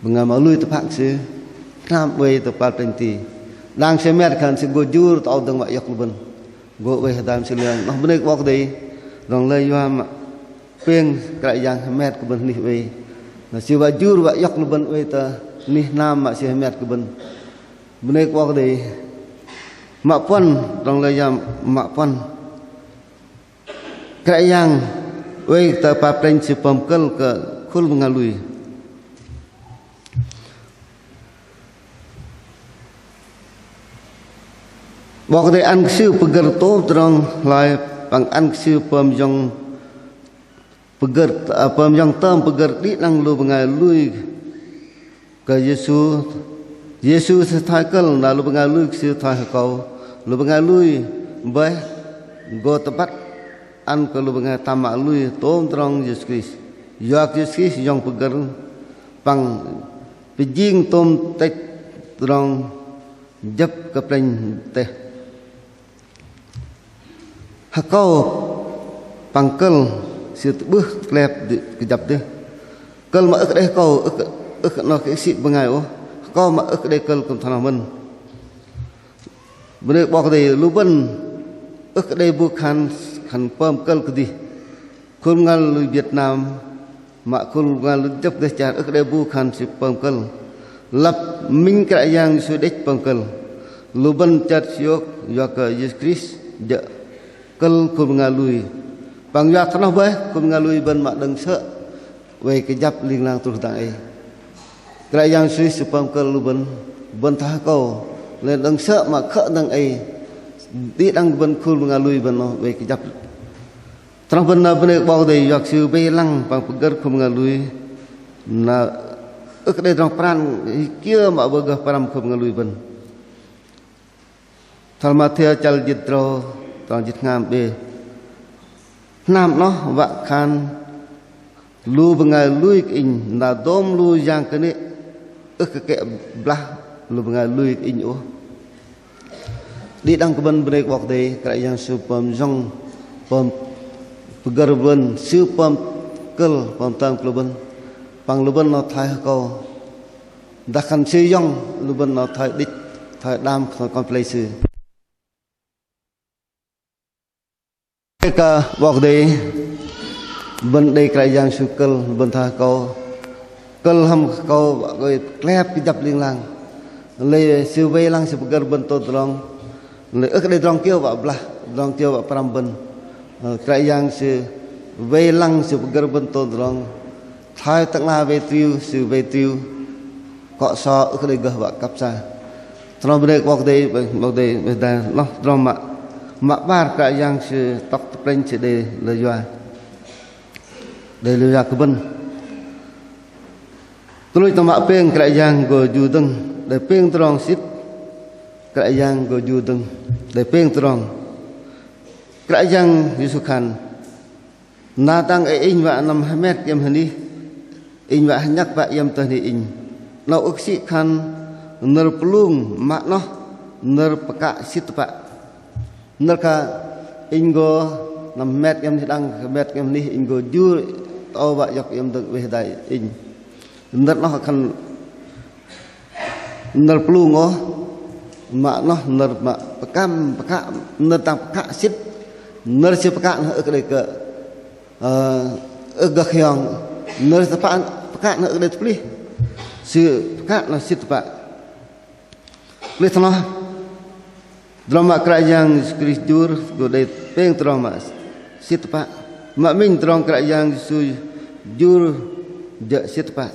bơngai mă lui tơpă kơ Sư, hnam oei tơ kơpal plĕnh ti. Đang Sư hơmet khan Sư gô jur tơ âu dơ̆ng wă iŏk lu bơ̆n, gô oei hơdai hăm Sư ling lang. Noh bơnê kơ 'Bok Kei-Dei. Tơdrong lei yua mă pêng, Kră Yang hơmet kơ bơ̆n hơnih oei. Na Sư wă jur wă iŏk lu bơ̆n oei tơ anih hnam mă Sư hơmet kơ bơ̆n. Bơnê kơ 'Bok Kei-Dei. Mă puăn, tơdrong lei yua mă puăn. Kră Yang oei tơ kơpal plĕnh Sư pơm kơ̆l kơ khul bơngai lui. 'Bok Kei-Dei ăn kơ Sư pơgơ̆r tôm tơdrong hloi, păng ăn kơ Sư pơm yŏng pơgơ̆r, ơ, pơm yŏng tơm pơgơ̆r đĭ đăng lu bơngai lui kơ Yêsu. Yêsu Sư thoi kơ̆l, na lu bơngai lui kơ Sư thoi hơkâu. Lu bơngai lui bơih gô tơbăt ăn kơ lu bơngai tam mă lui tôm tơdrong Yêsu Krist. Yua kơ Yêsu Krist yŏng pơgơ̆r păng pơjing tôm tĕch tơdrong jơ̆p kơ plĕnh teh. Hơkâu păng kơ̆l sư tơ'bưh tơklep kơjăp dêh. Kơ̆l mă ưh kơ đei hơkâu, ưh kơ, ưh kơ noh kơ sĭ bơngai ôh. Hơkâu mă ưh kơ đei kơ̆l kư̆m thoi noh mơ̆n. Bơnê kơ 'Bok Kei-Dei, lu bơ̆n ưh kơ đei bu khan, khan pơm kơ̆l kơdih. Khul bơngai lui Việt Nam mă khul bơngai lui jơ̆p dêh char ưh kơ đei bu khan sư pơm kơ̆l. Lăp minh Kră Yang Yêsu đĕch pơm kơ̆l. Lu bơ̆n chơt siôk yua kơ Yêsu Krist jơ̆ kơ̆l khul bơngai lui. Păng yua kơ noh bơih khul bơngai lui bơ̆n mă đơ̆ng sơ̆ oei kơjăp ling lang truh dang ei. Kră Yang Yêsu Krist Sư pơm kơ̆l lu bơ̆n, bơ̆n thoi hơkâu, lei đơ̆ng sơ̆ mă khơ̆ dang ei, đĭ đăng bơ̆n khul bơngai lui bơ̆n noh oei kơjăp. Tơdrong bơ̆n na bơnê kơ 'Bok Kei-Dei yua kơ Sư wei lăng păng pơgơ̆r khul bơngai lui. Na ưh kơ đei tơdrong pran kiơ mă bơ̆n gơh pơrăm khul bơngai lui bơ̆n. Thoi Mathiơ chăl jĭt tơdrâu, trong jĭt hngam bê. Hnam noh wă khan Lu bơngai lui kơ Inh, na dôm lu yang kơnê̆ ưh kơ kĕ blah lu bơngai lui kơ Inh ôh. Đĭ đăng kơ bơ̆n bơnê kơ 'Bok Kei-Dei, Kră Yang Sư pơm yŏng, pơm pơgơ̆r bơ̆n, Sư pơm kơ̆l, pơm tơm kơ lu bơ̆n. Păng lu bơ̆n noh thoi hơkâu. Dah khan Sư yŏng, lu bơ̆n noh thoi đĭch, thoi đam, thoi kon pơlei Sư. Kơ 'Bok Kei-Dei, bơ̆n đei Kră Yang Sư kơ̆l, bơ̆n thoi hơkâu. Kơ̆l hăm hơkâu wă kơ klep kơjăp ling lang. Lei Sư wei lăng Sư pơgơ̆r bơ̆n tôm tơdrong. Lei ưh kơ đei tơdrong kiơ wă blah, tơdrong kiơ wă pơrăm bơ̆n. Ơ, Kră Yang Sư wei lăng Sư pơgơ̆r bơ̆n tôm tơdrong. Thoi tơ'ngla wei triu, Sư wei triu. Kŏ so ưh kơ đei gơh wă kăp sa. Tơdrong bơnê kơ 'Bok Kei-Dei, 'Bok Kei-Dei, bơih dai, noh tơdrong mă, mă 'bar Kră Yang Sư tŏk tơplĕnh Sư đei lơ yua. Đei lơ yua kơ bơ̆n. Tuch luch tơ mă pêng Kră Yang gô jur dơ̆ng, đei pêng tơdrong sĭt. Kră Yang gô jur dơ̆ng, đei pêng tơdrong. Kră Yang Yêsu khan, na dang ei Inh wă năm hơmet iĕm hơnih, Inh wă hơnhăk wă iĕm tơ hơnih Inh. 'Nâu ưh kơ sĭ khan nơ̆r pơlung mă noh, nơ̆r pơkă sĭt tơpă. Nơ̆r kơ Inh gô năm hơmet iĕm hơnih, dang hơmet iĕm hơnih Inh gô jur tơ âu wă iŏk iĕm dơ̆ng oei hơdai Inh. Nơ̆r noh khan nơ̆r pơlung ôh, mă noh nơ̆r mă pơkăm, pơkă, nơ̆r dang pơkă sĭt, nơ̆r Sư pơkă noh ưh kơ đei kơ, ơ, ưh gơh hiong, nơ̆r Sư pơkă, pơkă noh ưh kơ đei tơplih, Sư pơkă noh sĭt tơpă. Plih thoi noh, tơdrong mă Kră Yang Yêsu Krist jur, gô đei pêng tơdrong mă sĭt tơpă. Mă minh tơdrong Kră Yang Yêsu jur jơ̆ sĭt tơpă.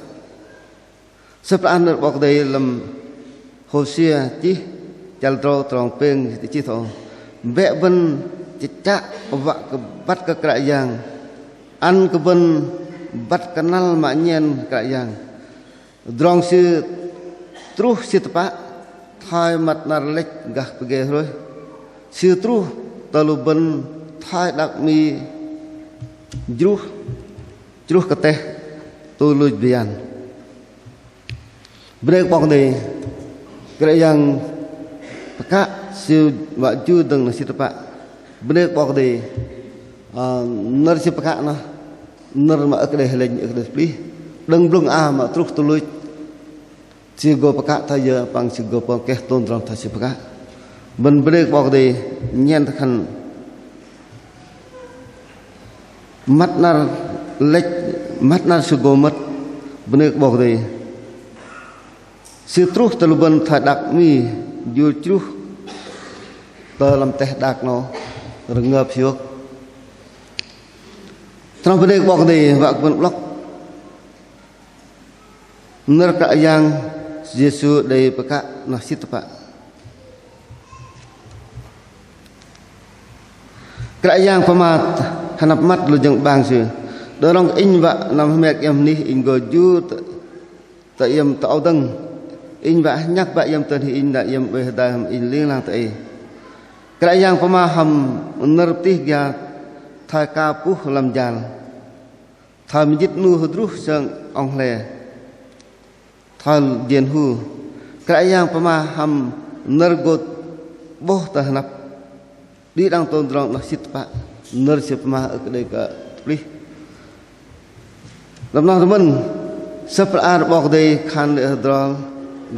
Sơ̆p tơpă nơ̆r 'Bok Kei-Dei lăm Hôsia chih, chăl tơdrâu trong pêng chih thoi âu. Bĕ bơ̆n chă wă kơ băt kơ Kră Yang. Ăn kơ bơ̆n băt kơnăl mă nhen Kră Yang. Tơdrong Sư truh sĭt tơpă, thoi măt năr lĕch gah pơgê hrôih. Sư truh tơ lu bơ̆n thoi đak 'mi jruh, jruh kơteh, tuch luch bơyan. Bơnê kơ 'Bok Kei-Dei, Kră Yang pơkă Sư wă jur dơ̆ng noh sĭt tơpă. Bơnê kơ 'Bok Kei-Dei, ơ, nơ̆r Sư pơkă noh, nơ̆r mă ưh kơ đei hơlĕnh, ưh kơ đei tơplih. Đơ̆ng blŭng a mă truh tuch luch, Sư gô pơkă thoi yơ, păng Sư gô pơm keh tôm tơdrong thoi Sư pơkă. Bơ̆n bơnê kơ 'Bok Kei-Dei, nhen tơ khan măt năr lĕch, măt năr Sư gô mơ̆t, bơnê kơ 'Bok Kei-Dei. Sư truh tơ lu bơ̆n thoi đak 'mi jur jruh tơ lăm teh đak 'nâu rơngơp hiôk. Tơdrong bơnê kơ 'Bok Kei-Dei, wă kơ bơ̆n 'blŏk nơ̆r Kră Yang Yêsu đei pơkă noh sĭt tơpă. Kră Yang pơma hơnăp măt lu jơ̆ng 'bang Sư. Đơ̆ng rŏng Inh wă năm hơmet iĕm hơnih Inh gô jur tơ, tơ iĕm tơ âu dơ̆ng. Inh wă hơnhăk wă iĕm tơ hơnih Inh, na iĕm oei hơdai hăm Inh ling lang tơ ei. Kră Yang pơma hăm nơ̆r pơtih gia thoi ka puh lăm jal. Thoi mơjĭt 'nu hơdruh sơng ŏng hle. Thoi jên hu. Kră Yang pơma hăm nơ̆r gô 'bôh tơ hơnăp. Đĭ đăng tôm tơdrong noh sĭt tơpă. Nơ̆r Sư pơma ưh kơ đei kơ tơplih. Lăm noh tơ mơ̆n, Sơ̆p hla bơar 'Bok Kei-Dei khan lê̆ hơdrol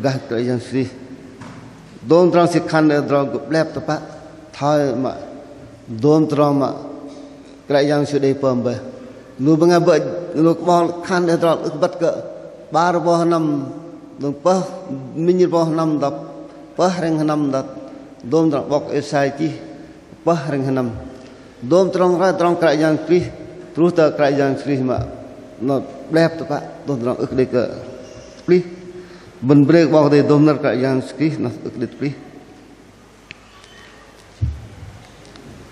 gah Kră Yang Krist. Dôm tơdrong Sư khan lê̆ hơdrol gô 'blep tơpă. Thoi mă dôm tơdrong mă Kră Yang Sư đei pơm bơih. Lu bơngai bơ̆, lu kơ 'bok khan lê̆ hơdrol ưh kơ băt kơ 'bar rơbâu sơnăm, đơ̆ng pơh minh rơbâu sơnăm dăp, pơh hrĕng sơnăm dăp, dôm tơdrong 'bok Êsai chih pơh hrĕng sơnăm. Dôm tơdrong roi tơdrong Kră Yang Krist, truh tơ Kră Yang Krist mă noh 'blep tơpă, dôm tơdrong ưh kơ đei kơ tơplih. Bơ̆n bơnê kơ 'Bok Kei-Dei, dôm nơ̆r Kră Yang Krist noh ưh kơ đei tơplih.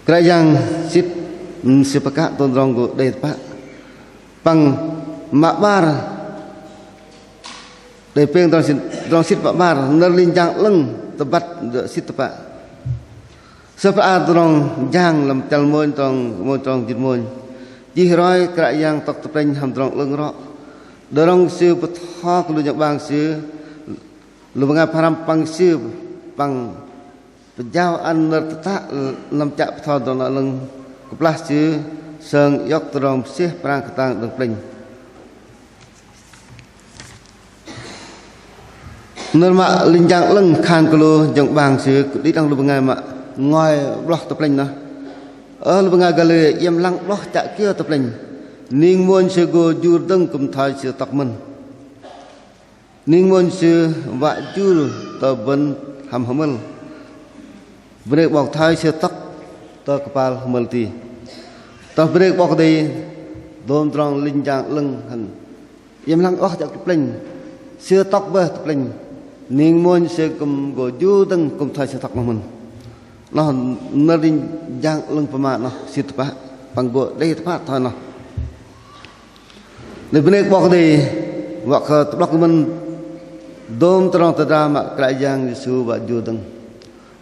Kră Yang sĭt, Sư pơkă dôm tơdrong gô đei tơpă. Păng mă 'bar, đei pêng tơdrong sĭt, tơdrong sĭt mă 'bar, nơ̆r linh jang 'lơ̆ng tơbăt sĭt tơpă. Sơ̆p hla bơar tơdrong jang lăm chăl mônh trong, mônh trong jĭt mônh. Chih roi Kră Yang tŏk tơplĕnh hăm tơdrong 'lơ̆ng rŏ. Đơ̆ng rŏng sư bơtho kơ lu jơ̆ng 'bang sư, lu bơngai pơhrăm păng sư păng pơjao ăn nơ̆r tơtă lăm chă bơtho tơdrong 'lơ̆ng kơplah sư sơng iŏk tơdrong mơsêh pơrang kơtang đơ̆ng plĕnh. Nơ̆r mă linh jang 'lơ̆ng khan kơ lu jơ̆ng 'bang sư đĭ đăng lu bơngai mă ngôi 'bloh tơplĕnh noh. Ơ lu bơngai Galilê, iĕm lăng 'bloh chă kiơ tơplĕnh. Ning mônh sư gô jur dơ̆ng kư̆m thoi sư tŏk mơ̆n. Ning mônh sư wă jur tơ bơ̆n hăm hơmơl. Bơnê kơ 'Bok thoi sư tŏk tơ kơpal hơmơl ti. Tơ bơnê kơ 'Bok Kei-Dei dôm tơdrong linh jang 'lơ̆ng hăm iĕm lăng 'bloh chă tơplĕnh. Sư tŏk bơih tơplĕnh. Ning mônh sư kư̆m gô jur dơ̆ng kư̆m thoi sư tŏk noh mơ̆n. Noh nơ̆r linh jang 'lơ̆ng pơma noh sit tơpă. Păng gô đei tơpă thoi noh. Lei bơnê kơ 'Bok Kei-Dei wă kơ tơ'blŏk mơ̆n dôm tơdrong tơdra mă Kră Yang Yêsu wă jur dơ̆ng.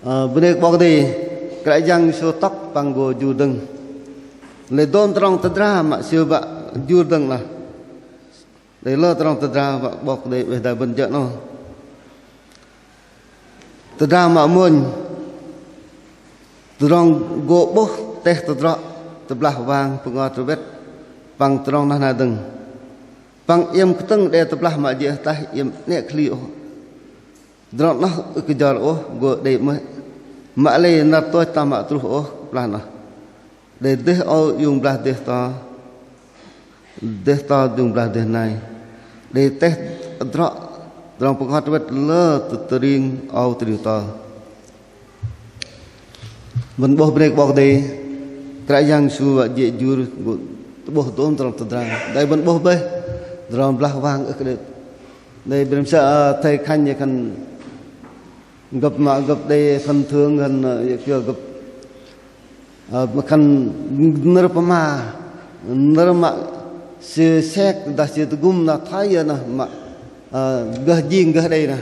Ơ, bơnê kơ 'Bok Kei-Dei, Kră Yang Yêsu tŏk păng gô jur dơ̆ng. Lei dôm tơdrong tơdra mă sư wă jur dơ̆ng noh. Lei lơ tơdrong tơdra wă 'Bok Kei-Dei oei hơdai bơ̆n jơ̆ noh. Tơdra mă mônh, tơdrong gô 'bôh teh tơdrŏ tơblah wang pơngot rơbet păng tơdrong nah na dơ̆ng. Păng iĕm kơtơ̆ng đe tơblah mă jê̆ ataih iĕm 'nĕ kơ hli ôh. Tơdrong noh ưh kơ jor ôh, gô đei 'mơ̆i. Mă lei năr tôch tơ mă truh ôh kơplah noh. Đei dêh âu iung blah dêh to, dêh to iung blah dêh nai. Đei teh tơdrŏ, tơdrong pơngot rơbet lơ tơ tơring âu tơring to. Bơ̆n 'bôh bơnê kơ 'Bok Kei-Dei, Kră Yang Yêsu wă jê̆ jur gô tơ'bôh dôm tơdrong tơdra. Đei bơ̆n 'bôh bơih tơdrong blah wang ưh kơ đei. Đei brem sơ̆, ơ, thây khanh khan gơ̆p mă gơ̆p đei phần thưởng khan, ơ, yơ kiơ gơ̆p, ơ, mă khan nơ̆r pơma, nơ̆r mă sư sek dah sư tơgŭm na thoi yơ noh mă, ơ, gơh jing gơh đei noh.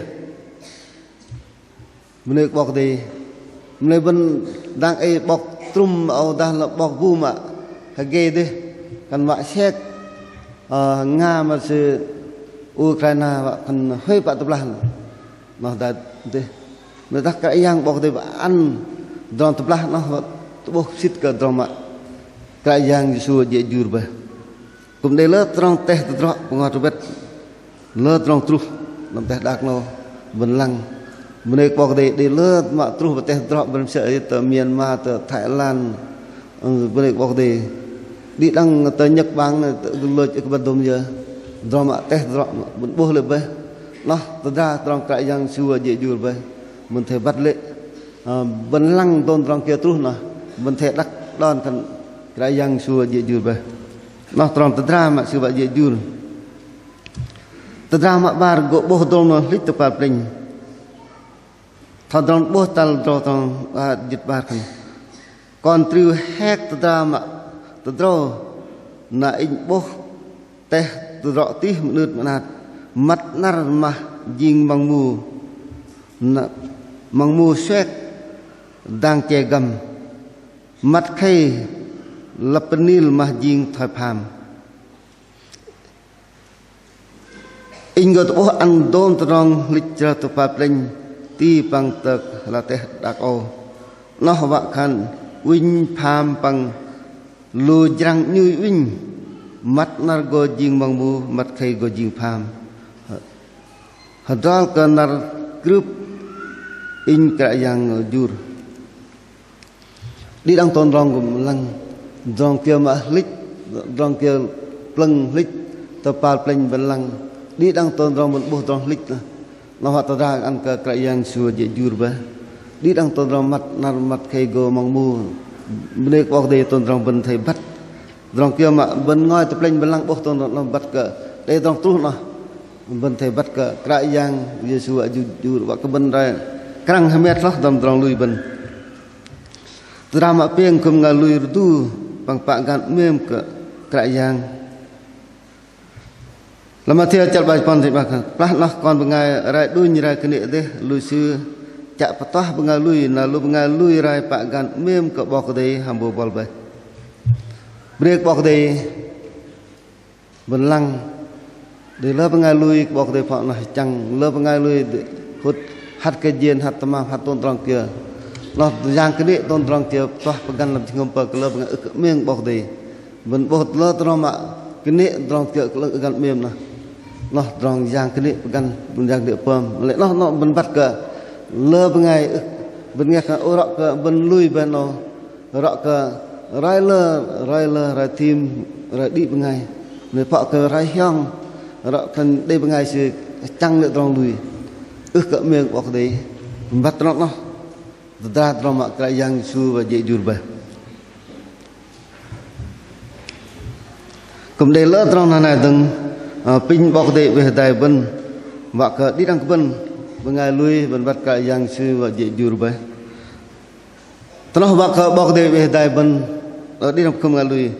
Bơnê kơ 'Bok Kei-Dei. Mă lei bơ̆n dang ei 'bok trŭm âu dah lơ 'bok bu mă hơgei dêh khan mă sek, ơ, Nga mă sư Ukraina wă khan huay pă tơblah noh dah dêh. Mă lei dah Kră Yang 'Bok Kei-Dei wă ăn tơdrong tơblah noh wă tơ'bôh sit kơ tơdrong mă Kră Yang Yêsu jê̆ jur bơih. Kư̆m đei lơ tơdrong teh tơdrŏ pơngot rơbet, lơ tơdrong truh lăm teh đak 'nâu bơ̆n lăng. Bơnê kơ 'Bok Kei-Dei, đei lơ mă truh bơ̆n teh tơdrŏ bơ̆n sơ̆ tơ Myanmar, tơ Thái Lan, ơ, bơnê kơ 'Bok Kei-Dei. Đĭ đăng tơ Nhật Bản noh, tơ lôch ưh kơ băt dôm yơ. Tơdrong mă teh tơdrŏ mă bơ̆n 'bôh lê̆ bơih. Noh tơdrong tơdrong Kră Yang Yêsu jê̆ jur bơih. Bơ̆n thei băt lê̆. Ơ, bơ̆n lăng dôm tơdrong kiơ truh noh, bơ̆n thei đăk đon khan Kră Yang Yêsu jê̆ jur bơih. Noh tơdrong tơdra mă Sư wă jê̆ jur. Tơdra mă 'bar gô 'bôh tơdrong noh hlĭch tơ kơpal plĕnh. Thoi tơdrong 'bôh tal tơdrâu tơdrong, ơ, jĭt 'bar khan. Kon triu hek tơdra mă tơdrâu na inh 'bôh teh tơdrŏ tih mơnưt mơnat, măt 'năr mah jing măng mu, na, măng mu suek dang che găm, măt khei lăp pơnil mah jing thoi pham. Inh gô tơ'bôh ăn dôm tơdrong hlĭch chrơh tơ kơpal plĕnh ti păng tơ ala teh đak âu. 'Noh wă khan unh pham păng lu jrăng 'nhui unh, măt 'năr gô jing măng mu, măt khei gô jing pham. Hơdrol kơ năr krưp inh Kră Yang jur. Đĭ đăng tôm tơdrong kư̆m lăng, tơdrong kiơ mă hlĭch, tơdrong kiơ plơ̆ng hlĭch tơ kơpal plĕnh bơ̆n lăng. Đĭ đăng tôm tơdrong bơ̆n 'bôh tơdrong hlĭch noh. Noh wă tơdra ăn kơ Kră Yang Yêsu jê̆ jur bơih. Đĭ đăng tôm tơdrong măt 'năr măt khei gô măng mu. Bơnê kơ 'Bok Kei-Dei tôm tơdrong bơ̆n thei băt. Tơdrong kiơ mă bơ̆n ngôi tơ plĕnh bơ̆n lăng 'bôh tôm tơdrong noh băt kơ đei tơdrong truh noh. Bơ̆n thei băt kơ Kră Yang Yêsu wă jur, jur wă kơ bơ̆n rai krăng hơmet hloh dôm tơdrong lui bơ̆n. Tơdra mă pêng kư̆m bơngai lui rơdu păng pă gan 'mêm kơ Kră Yang. Lăm Mathiơ chăl 'bar jĭt puăn thei 'bar khan, kơplah noh Kon bơngai rai đunh rai kơnê̆ dêh, lu sư chă pơtoh bơngai lui, na lu bơngai lui rai pă gan 'mêm kơ 'Bok Kei-Dei hăm bu bŏl bơih. Bơnê kơ 'Bok Kei-Dei. Bơ̆n lăng đei lơ bơngai lui kơ 'Bok Kei-Dei phŏ noh chăng, lơ bơngai lui đei hŭt hăt kơ jên, hăt tơmam, hăt tôm tơdrong kiơ. Noh yang kơnê̆ tôm tơdrong kiơ pơtuah pơgăn lăm jơhngơ̆m pơm kơ lơ bơngai ưh kơ 'mêm 'Bok Kei-Dei. Bơ̆n 'bôh lơ tơdrong mă kơnê̆ tơdrong kiơ kơ 'lơ̆ng ưh kơ găn 'mêm noh. Noh tơdrong yang kơnê̆ pơgăn, bơ̆n yang kơnê̆ pơm. Lei noh, noh bơ̆n băt kơ lơ bơngai ưh, bơ̆n ngeh kơ ôh rŏ kơ bơ̆n lui bơih noh. Rŏ kơ roi lơ, roi lơ, roi thim, roi đĭ bơngai. Mă phŏ kơ roi hiong, rŏ kơ đei bơngai sư chăng lê̆ tơdrong lui. Ưh kơ 'mêm 'Bok Kei-Dei. Băt rŏ noh. Tơdrong mă Kră Yang Yêsu wă jê̆ jur bơih. Kư̆m đei lơ tơdrong noh nai dơ̆ng, ơ, apinh 'Bok Kei-Dei oei hơdai bơ̆n. Wă kơ đĭ đăng kơ bơ̆n bơngai lui, bơ̆n băt Kră Yang Yêsu wă jê̆ jur bơih. Tơ noh wă kơ 'Bok Kei-Dei oei hơdai bơ̆n, ơ, đĭ đăng khŏm bơngai lui.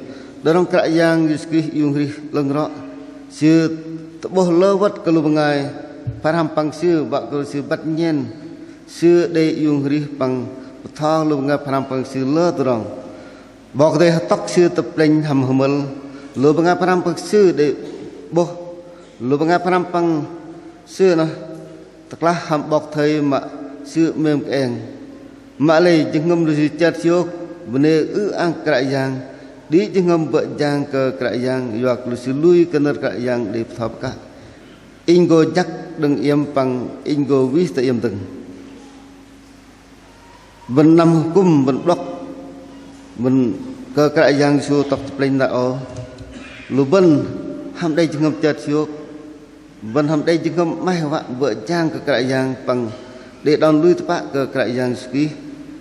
Đơ̆ng Kră Yang Yêsu Krist iung arih 'lơ̆ng rŏ. Sư tơ'bôh lơ wơ̆t kơ lu bơngai pơhrăm păng Sư, wă kơ lu sư băt nhen Sư đei iung arih păng bơtho lu bơngai pơhrăm păng Sư lơ tơdrong. 'Bok Kei-Dei hơtŏk Sư tơ plĕnh hăm hơmơl, lu bơngai pơhrăm păng Sư đei 'bôh, lu bơngai pơhrăm păng Sư noh tơklah hăm 'bok thây mă sư 'mêm kơeng. Mă lei jơhngơ̆m lu sư chơt hiôk, bơnê ư-ang Kră Yang, đĭ jơhngơ̆m bơ̆ jang kơ Kră Yang, yua kơ lu sư lui kơ nơ̆r Kră Yang đei bơtho pơkă. Inh gô jăk đơ̆ng iĕm păng inh gô wih tơ iĕm dơ̆ng. Bơ̆n năm hơkŭm, bơ̆n 'blŏk, bơ̆n kơ Kră Yang Yêsu tŏk tơ plĕnh năr âu. Lu bơ̆n hăm đei jơhngơ̆m chơt hiôk, bơ̆n hăm đei jơhngơ̆m 'maih wă bơ̆ jang kơ Kră Yang păng đei đon lui tơpă kơ Kră Yang Yêsu Krist.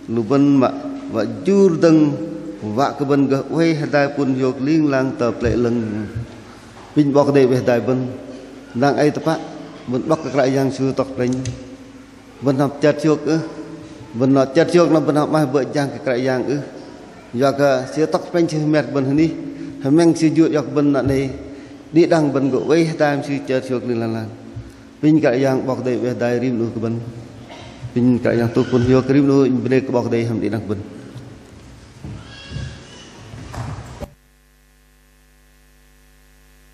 Lu bơ̆n mă wă jur dơ̆ng, wă kơ bơ̆n gơh oei hơdai pŭn hiôk ling lang tơ Pơlei 'lơ̆ng. Apinh 'Bok Kei-Dei oei hơdai bơ̆n. Dang ei tơpă bơ̆n 'blŏk kơ Kră Yang Yêsu tŏk tơ plĕnh. Bơ̆n hăm chơt hiôk ưh? Bơ̆n noh chơt hiôk noh bơ̆n hăm 'maih bơ̆ jang kơ Kră Yang ưh? Yua kơ Sư tŏk tơ plĕnh Sư hơmet bơ̆n hơnih, hơmĕng Sư jur iŏk bơ̆n năr 'nâu. Đĭ đăng bơ̆n gô oei hơdai mă Sư chơt hiôk ling lang. Apinh Kră Yang 'Bok Kei-Dei oei hơdai rim 'nu kơ bơ̆n. Apinh Kră Yang tŭ pŭn hiôk rim 'nu, inh bơnê kơ 'Bok Kei-Dei hăm đĭ đăng bơ̆n.